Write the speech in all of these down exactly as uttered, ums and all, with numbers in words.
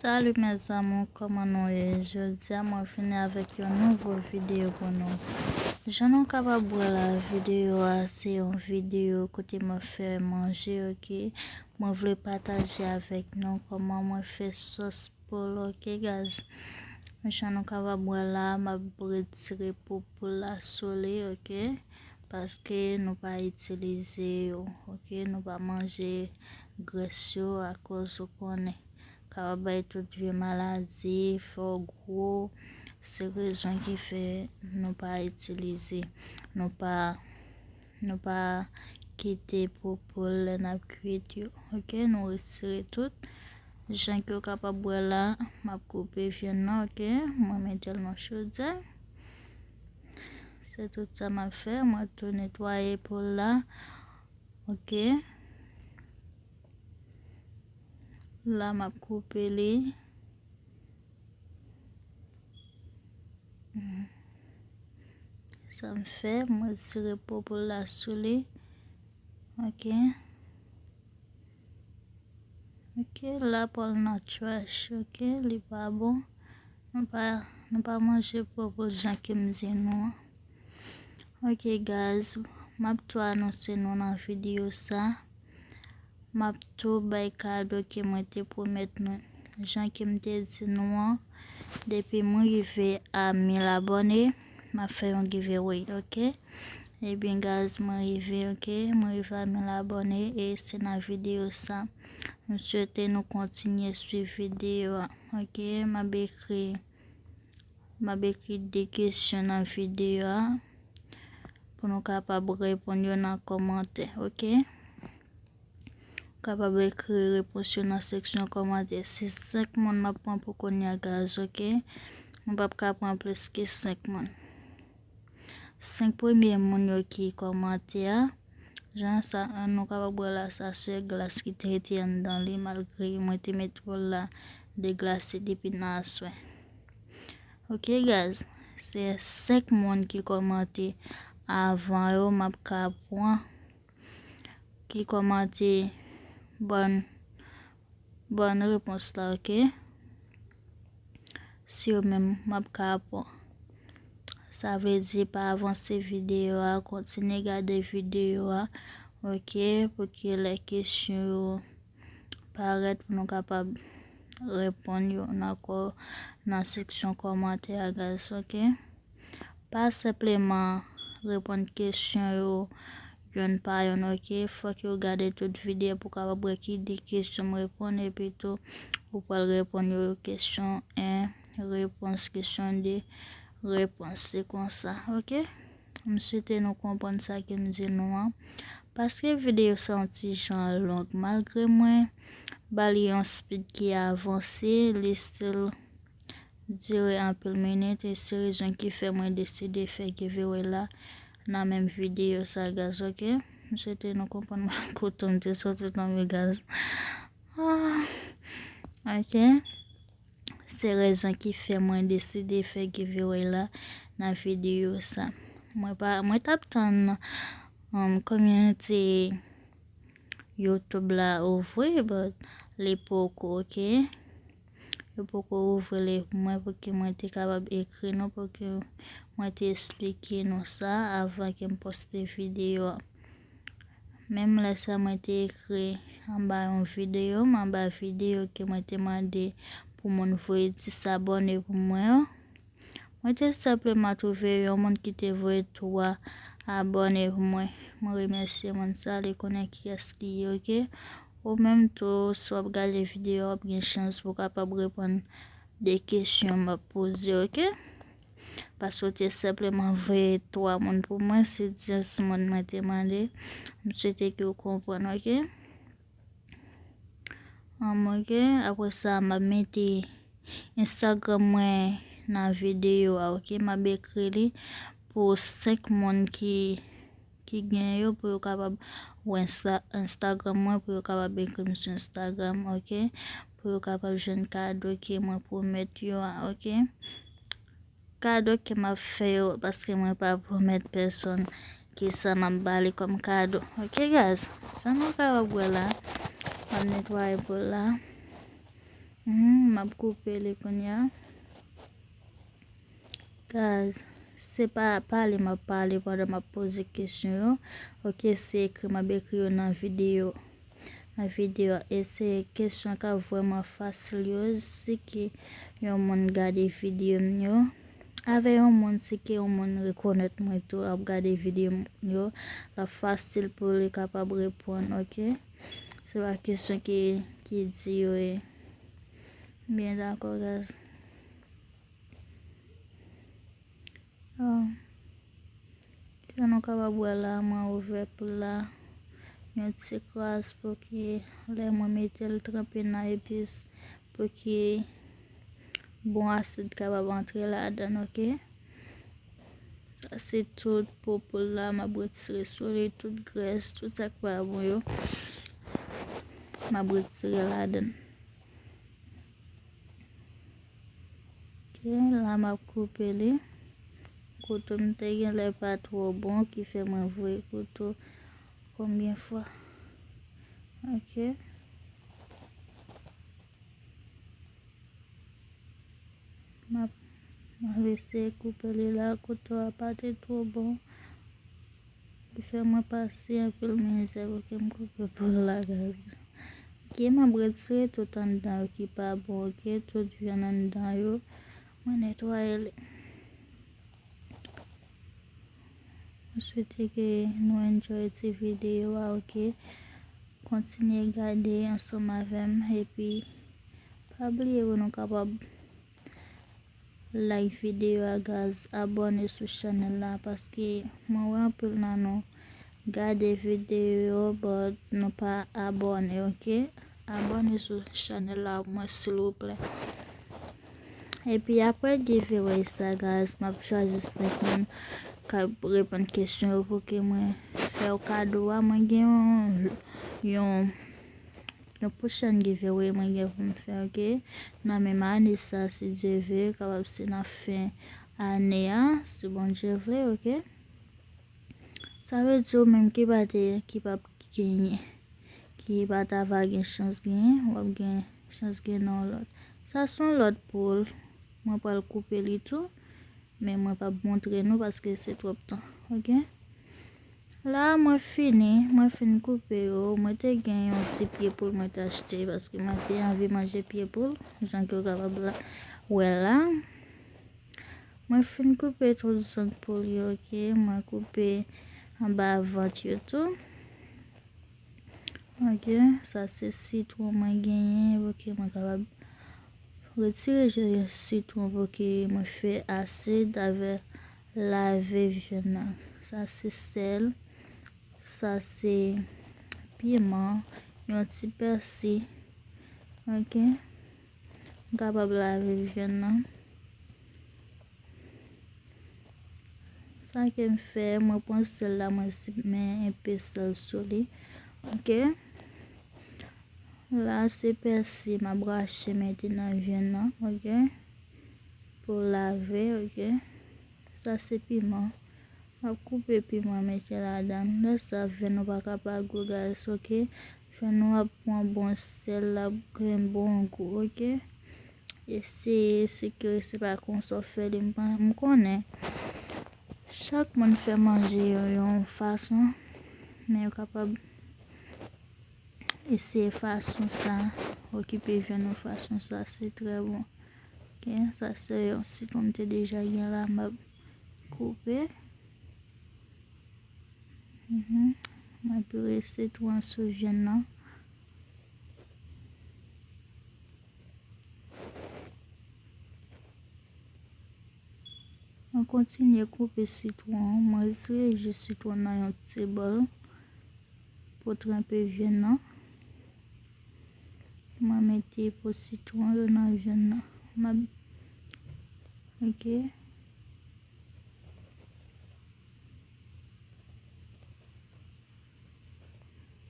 Salut mes amours, kòman nou ye? Jodi a mwen vini avèk yon nouvo videyo pou nou. Jan nou kapab wè la, videyo a se yon videyo kote mwen fè manje, ok? Mwen vle pataje avèk nou kòman mwen fè sòs poul, ok guys? Jan nou kapab wè la, m ap retire po poul la sou li, ok? Paske nou pa itilize yo, ok? Nou pa manje grès yo akoz ou konnen. Kapab bay tout vye maladi, fè w gwo. Se rezon ki fè nou pa itilize, nou pa, nou pa kite po poul lè n ap kwit yo. Ok, nou retire tout. Jan ke w kapab wè la, m ap koupe vyann nan, ok? Mwen mete l nan chodyè. Se tout sa m ap fè, mwen tou netwaye poul la. Ok. La m ap koupe li. Sa m fè, mwen retire po poul la sou li. Ok. Ok, la po l nan trash, ok, li pa bon. Nou pa, nou pa manje po poul jan ke m di nou an. Ok guys, m ap tou anonse nou nan videyo sa. M ap tou bay kado ke mwen te pwomèt nou. Jan ke m te di nou an, depi mwen rive a mil abòne, m ap fè yon giveaway, ok? Ebyen guys, mwen rive, ok? Mwen rive a mil abòne e se nan videyo sa. M swete nou kontinye swiv videyo a, ok? M ap ekri, m ap ekri de kesyon nan videyo a pou nou kapab reponn yo nan kòmantè, ok? Kapab ekri repons yo nan seksyon kòmantè. Se senk moun m ap pran pou kounye a, guys, ok? Mwen p ap ka pran plis ke senk moun. Senk premye moun yo ki kòmante a, jan sa, nou kapab wè la, sa se glas ki te rete anndan li, malgre mwen te met poul la deglase depi nan aswè. Ok, guys, se senk moun ki kòmante avan yo, m ap ka pran, ki kòmante bòn, bòn repons la, ok? Si yo menm, m ap ka pran. Sa vle di pa avanse videyo a, kontinye gade videyo a, ok? Pou ke lè kesyon yo parèt pou nou kapab reponn yo nan kò, nan seksyon kòmantè a, guys, ok? Pa senpleman reponn kesyon yo yonn pa yonn, ok? Fòk yo gade tout videyo pou kapab wè ki de kesyon m reponn, epi tou ou pral reponn yo kesyon en, repons kesyon de, repons. Se konsa, ok? M swete nou konprann sa ke m di nou an. Paske videyo sa yon ti jan long, malgre mwen ba li yon speed ki avanse, li still dire anpil minit, e se rezon ki fè mwen deside fè giveaway la nan menm videyo sa, guys, ok? M swete nou konprann mwen kote m te soti tonbe, guys. Ah, ok. Se rezon ki fè mwen deside fè giveaway la nan videyo sa. Mwen pa, mwen t ap tann, um, community YouTube la ouvri, but li poko, ok? Yo poko ouvri li pou mwen, pou ke mwen te kapab ekri nou, pou ke mwen te esplike nou sa avan ke m poste videyo a. Menm lè sa mwen te ekri anba yon videyo, m anba videyo ke mwen te mande pou moun voye dis abòne pou mwen yo. Mwen te senpleman twouve yon moun ki te voye twa abòne pou mwen. Mwen remèsye moun sa, li konnen kiyès li ye, ok? Ou menm tou, si w ap gade videyo a, w ap gen chans pou w kapab reponn de kesyon m ap poze, ok? Paske w te senpleman voye twa moun pou mwen, se dis moun mwen te mande. M swete ke w konprann, ok? Anm, ok, apre sa, m ap mete Instagram mwen nan videyo a, ok? M ap ekri li pou senk moun ki, ki gen yo, pou yo kapab wè Insta-, Instagram mwen, pou yo kapab ekri m sou Instagram, ok? Pou yo kapab jwenn kado ke mwen pwomèt yo a, ok? Kado ke m ap fè yo, paske mwen pa pwomèt pèsonn kisa m ap ba li kòm kado. Ok, guys? Jan nou kapab wè la, m ap netwaye poul la. Mhm, m ap koupe li kounye a. Guys, se pa pale m ap pale pandan m ap poze kesyon yo. Ok, se ekri, m ap ekri yo nan videyo. Nan videyo a, e se kesyon k ap vrèman fasil yo. Si ke yon moun gade videyo m yo, avè yon moun, si ke yon moun rekonèt mwen tou, ap gade videyo m yo, l ap fasil pou li kapab reponn, ok? Se pa kesyon ki, ki di yo ye. Byen dakò, guys. Ah. Jan nou kapab wè la, mwen ouvè poul la yon ti kras pou ke lè mwen mete l tranpe nan epis, pou ke bon asid kapab antre ladan, ok? Sa se tout po poul la, m ap retire sou li, tout grès, tout sa k pa bon yo, m ap retire ladan. Ok, la m ap koupe li. Kouto m te gen lè pa twò bon, ki fè mwen voye kouto konbyen fwa. Ok. M ap, m ap eseye koupe li la, kouto a pa te twò bon. Li fè mwen pase anpil mizè pou ke m koupe poul la, guys. Ok, m ap retire tout anndan yo ki pa bon, ok, tout vyann anndan yo. Mwen netwaye li. Mwen swete ke nou enjoy ti videyo a, ok. Kontinye gade ansanm avè m, epi pa bliye pou nou kapab like videyo a, guys, abòne sou chanèl la, paske mwen wè anpil nan nou gade videyo yo, but nou pa abòne, ok? Abòne sou chanèl la pou mwen, silvouplè. Epi apre giveaway sa, guys, m ap chwazi senk moun k ap reponn kesyon yo pou ke mwen fè yo kado a. Mwen gen yon, yon, yon pwochèn giveaway mwen gen pou m fè, ok? Nan menm ane sa, si Dye vle, kapab se nan fen ane a, si Bondye vle, ok? Sa vle di ou menm ki pa te, ki p ap genyen, ki pa ta va gen chans genyen, w ap gen chans genyen nan yon lòt. Sa se yon lòt poul. Mwen pral koupe li tou, men mwen p ap montre nou paske se twòp tan. Ok? La, mwen fini, mwen fin koupe yo. Mwen te gen yon ti pye poul mwen te achte paske mwen te anvi manje pye poul, jan ke w kapab la, wè la. Mwen fin koupe tout zong poul yo, ok? Mwen koupe anba vant yo tou. Ok, sa se sitwon mwen genyen, ok, mwen kapab retire je sitwon pou ke mwen fè asid avè lave vyann nan. Sa se sèl, sa se piman, yon ti pèsi, ok? M kapab lave vyann nan. Sa ke m fè, mwen pran sèl la, mwen simen enpe sèl sou li. Ok. La, se pèsi m ap rache mete nan vyann nan, ok. Pou lave, ok. Sa se piman. M ap koupe piman mete ladan. Lè sa, vyann nou pa ka pa gou, guys, ok. Vyann nou ap pran bon sèl, l ap gen bon gou, ok. Eseye, si ke se pa konsa w fè li, m pa, m konnen chak moun fè manje yo yon fason, men yo kapab eseye fason sa, okipe vyann nou fason sa, se trè bon. Ok, sa se yon sitwon m te deja gen la, m ap koupe. Mhm. M ap vire sitwon sou vyann nan. Mwen kontinye koupe sitwon an. Mwen retire ji sitwon nan yon ti bòl pou tranpe vyann nan. Mwen mete po sitwon yo nan vyann nan. M ap, ok.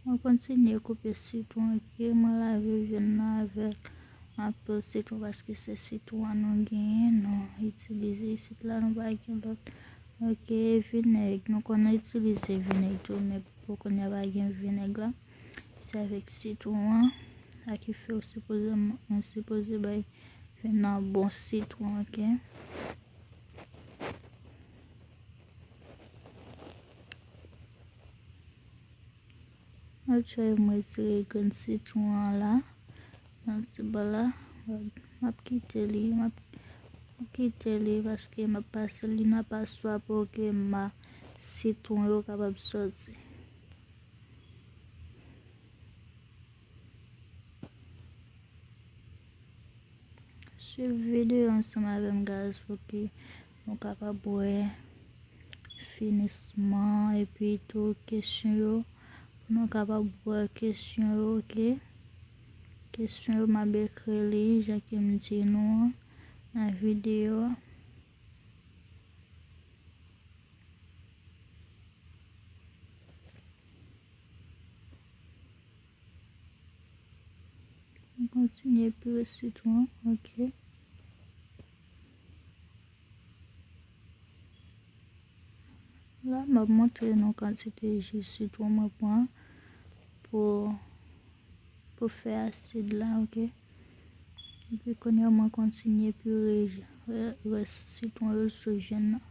Mwen kontinye koupe sitwon, ok. Mwen lave vyann nan avèk anpil sitwon paske se sitwon an nou genyen, nou itilize isit la, nou pa gen lòt. Ok, vinèg, nou konn itilize vinèg tou, men pou kounye a pa gen vinèg la. Se avèk sitwon an, Sa ki fè w sipoze, mwen sipoze bay vin nan bon sitwon, oke? M ap try m retire grenn sitwon an la. Nan ti bò la, m ap kite li, m ap, m ap kite li paske m ap pase li nan paswa pou ke ma sitwon yo kapab soti. Swiv videyo ansanm avè m, guys, pou ke nou kapab wè finisman epi tou kesyon yo, pou nou kapab wè kesyon yo, oke? Kesyon yo, m ap ekri li jan ke m di nou an nan videyo a. M kontinye pire sitwon, oke. La, m ap montre nou kantite ji sitwon mwen pran pou, pou fè asid la, oke. Epi kounye a, mwen kontinye pire rès sitwon yo sou vyann nan.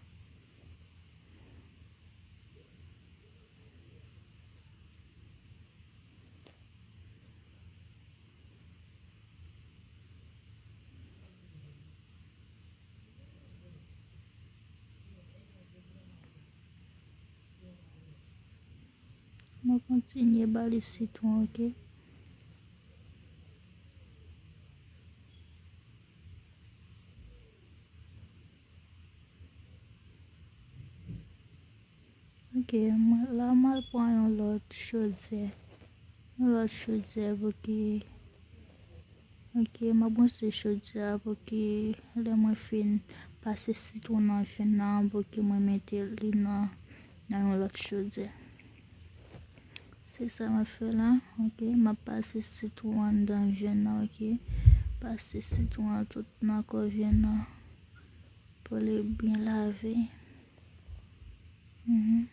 Mwen kontinye ba li sitwon, oke? Oke, mwen, la mwen al pran yon lòt chodyè. Yon lòt chodyè pou ki, oke, mwen branche chodyè a pou ki lè mwen fin pase sitwon nan vyann nan, pou ki mwen mete li nan, nan yon lòt chodyè. Se sa m ap fè la, oke. M ap pase sitwon anndan vyann nan, oke. Pase sitwon an tout nan kò vyann nan pou li byen lave. Mhm.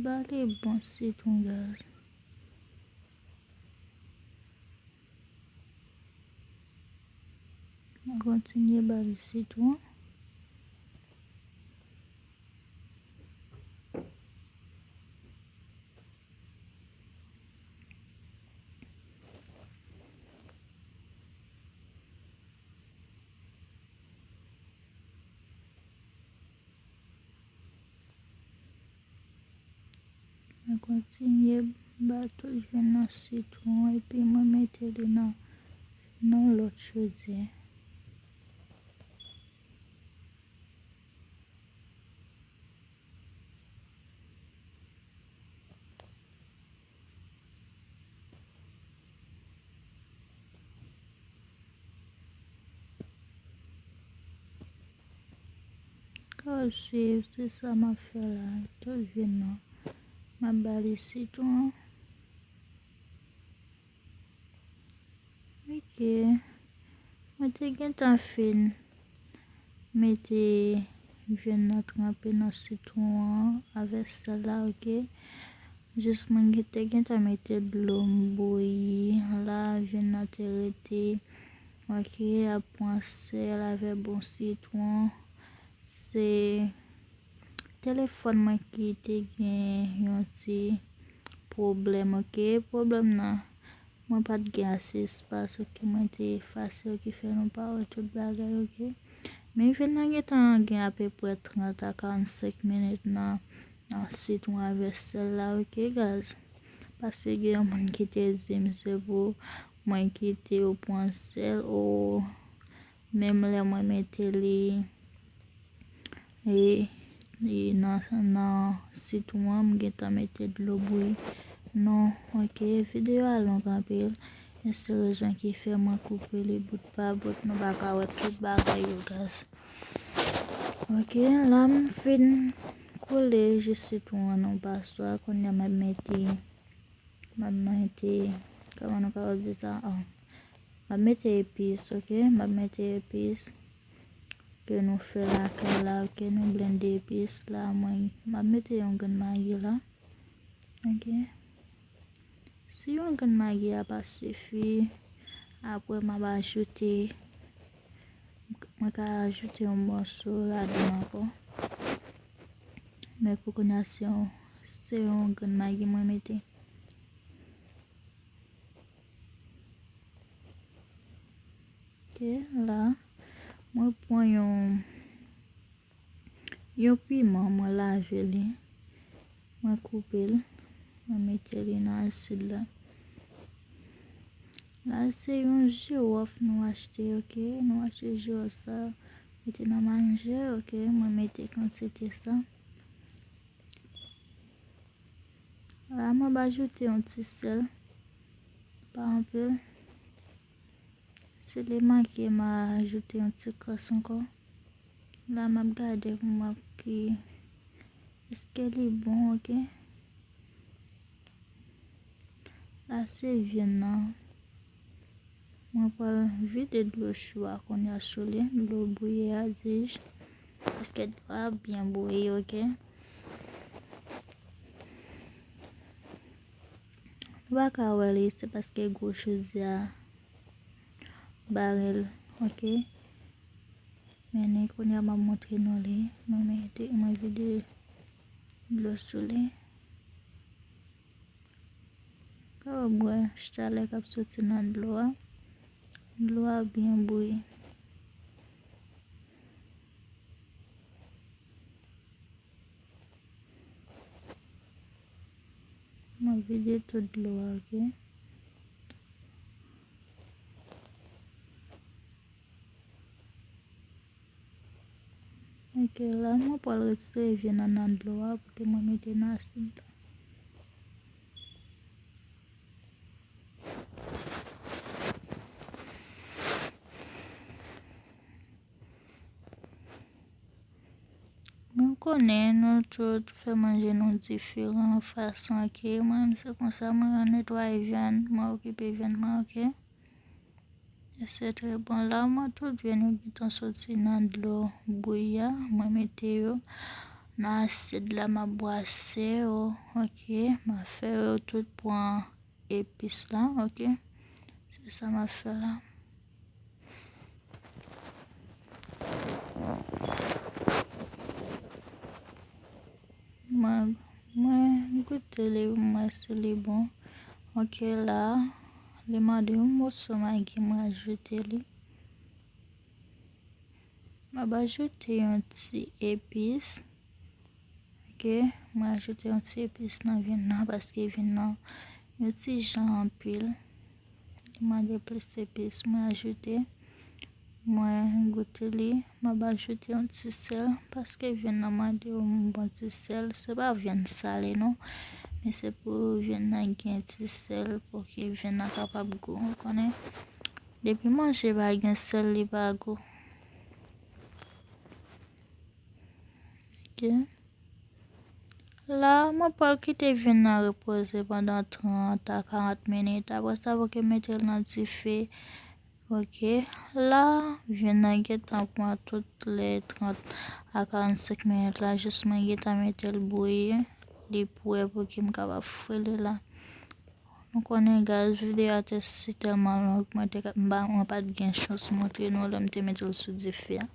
Ba li bon sitwon, guys. Mwen kontinye ba li sitwon. Mwen kontinye ba tout vyann nan sitwon epi mwen mete li nan, nan lòt chodyè. Ka w swiv, se sa m ap fè la. Tout vyann nan, m ap ba li sitwon. Oke. Mwen te gentan fin mete vyann nan tranpe nan sitwon an avèk sèl la, oke. Jis mwen gen-, te gentan mete dlo m bouyi. La, vyann nan te rete. Oke, ap pran sèl avèk bon sitwon. Se telefòn mwen ki te gen yon ti pwoblèm, oke. Pwoblèm nan, mwen pa t gen ase espas, oke, mwen te efase yo, ki fè nou pa wè tout bagay, oke. Men vyann nan gentan gen apeprè trant a karannsenk minit nan, nan sitwon avèk sèl la, oke, guys. Paske gen yon moun ki te di m se pou mwen kite yo pran sèl, o, menm lè mwen mete li, e, e nan, nan sitwon an, m gentan mete dlo bouyi. Non, oke, videyo a long anpil. E se rezon ki fè mwen koupe li bout pa bout. Nou pa ka wè tout bagay yo, guys. Oke, la m fin koule jis sitwon an nan paswa. Kounye a m ap mete, m ap mete, kòman nou kapab di sa? Oh. M ap mete epis, oke? M ap mete epis. ke nou fè lakay la, ke nou blende epis la, mwen m ap mete yon grenn magi la. Ok. Si yon grenn magi a pa sifi, apre m ap ajoute, mwen ka ajoute yon mòso ladan ankò. Men pou kounye a, se yon, se yon grenn magi mwen mete. Ok, la, mwen pran yon, yon piman, mwen lave li, mwen koupe l, mwen mete li nan asid la. La, se yon jiwòf nou achte, ok? Nou achte jiwòf sa, mete nan manje, ok? Mwen mete kantite sa. La, mwen va ajoute yon ti sèl, pa anpil. Si li manke, m a ajoute yon ti krans ankò. La, m ap gade pou m wè ki, èske li bon, ok? La, se vyann nan. Mwen pral vide dlo cho a kounye a sou li, dlo bouyi a, di, paske dlo a byen bouyi, ok? Nou pa ka wè li, se paske gwo chodi a bare l, ok? Men kounye a, m ap montre nou li. Mwen mete, mwen vide dlo sou li. Kapab wè chalè k ap soti nan dlo a. Dlo a byen bouyi. Mwen vide tout dlo a, ok? Ok, la, mwen pral retire vyann nan, nan dlo a pou ke mwen mete nan asid la. Nou konnen nou tout fè manje nou diferan fason, ok? Mwen menm se konsa mwen netwaye vyann, mwen okipe vyann mwen, ok? E se trè bon. La, mwen tout vyann yo gentan soti nan dlo bouyi a, mwen mete yo nan asid la, m ap bwase yo, ok? M ap fè yo tout pran epis la, ok? Se sa m ap fè la. Mwen, mwen goute li, mwen si li bon. Ok, la, li mande yon moso magi, mwen ajoute li. Mwen va ajoute yon ti epis. Ok, mwen ajoute yon ti epis nan vyann nan, paske vyann nan yon ti jan anpil. Li mande plis epis, mwen ajoute. Mwen goute li, mwen va ajoute yon ti sèl, paske vyann nan mande yon bon ti sèl. Se pa vyann sale non, men se pou vyann nan gen ti sèl, pou ke vyann nan kapab gou, ou konnen. Depi manje pa gen sèl, li pa gou. Ok. La, mwen pral kite vyann nan repoze pandan trant a karant minit. Apre sa, pou ke mete l nan dife. Ok. La, vyann nan gentan pran tout lè trant a karannsenk minit la. Jis mwen gentan mete l bouyi. Li prè pou ke m kapab fri li la. Nou konnen gaz videyo a te sitèlman long, mwen te ka, m pa, mwen pa t gen chans montre nou lè m te mete l sou dife a.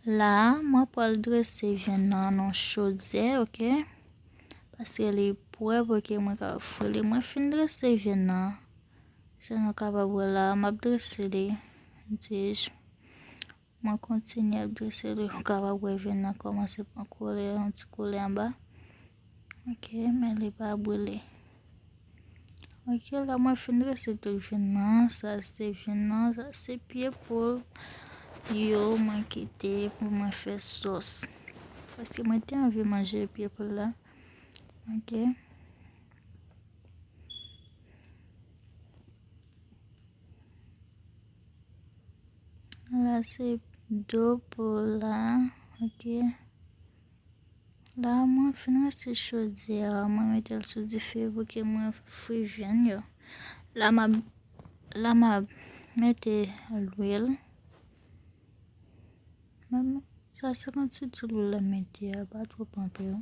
La, mwen pral drese vyann nan nan chodyè, ok? Paske li prè pou ke mwen ka fri li. Mwen fin drese vyann nan. Jan nou kapab wè la, m ap drese li. Di j. Mwen kontinye ap drese li, ou kapab wè vyann nan kòmanse pran koulè, yon ti koulè anba. Ok, men li pa brile. Ok, la mwen fin drese tout vyann nan, sa se vyann nan, sa se pye poul yo mwen kite pou mwen fè sòs. Paske mwen te anvi manje pye poul la. Ok. La se do poul la, ok. La mwen fin rete chodyè a, mwen mete l sou dife pou ke mwen fri vyann yo. La m ap, la m ap Mete lwil. Mwen, sa se kantite lwil la mete a, pa twòp anpil.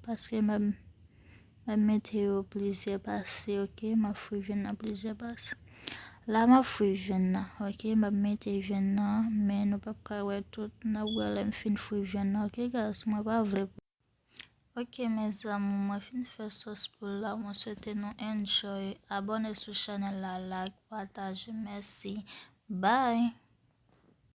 Paske m ap, m ap mete yo plizyè pase, oke? M ap fri vyann nan plizyè pase. La, m ap fri vyann nan, oke? M ap mete vyann nan, men nou p ap ka wè tout. N ap wè lè m fin fri vyann nan, oke, guys? Mwen pa vle. Oke, mes amours, mwen fin fè sòs poul la. Mwen swete nou enjoy. Abòne sou chanèl la, like, pataje. Mèsi. Bye!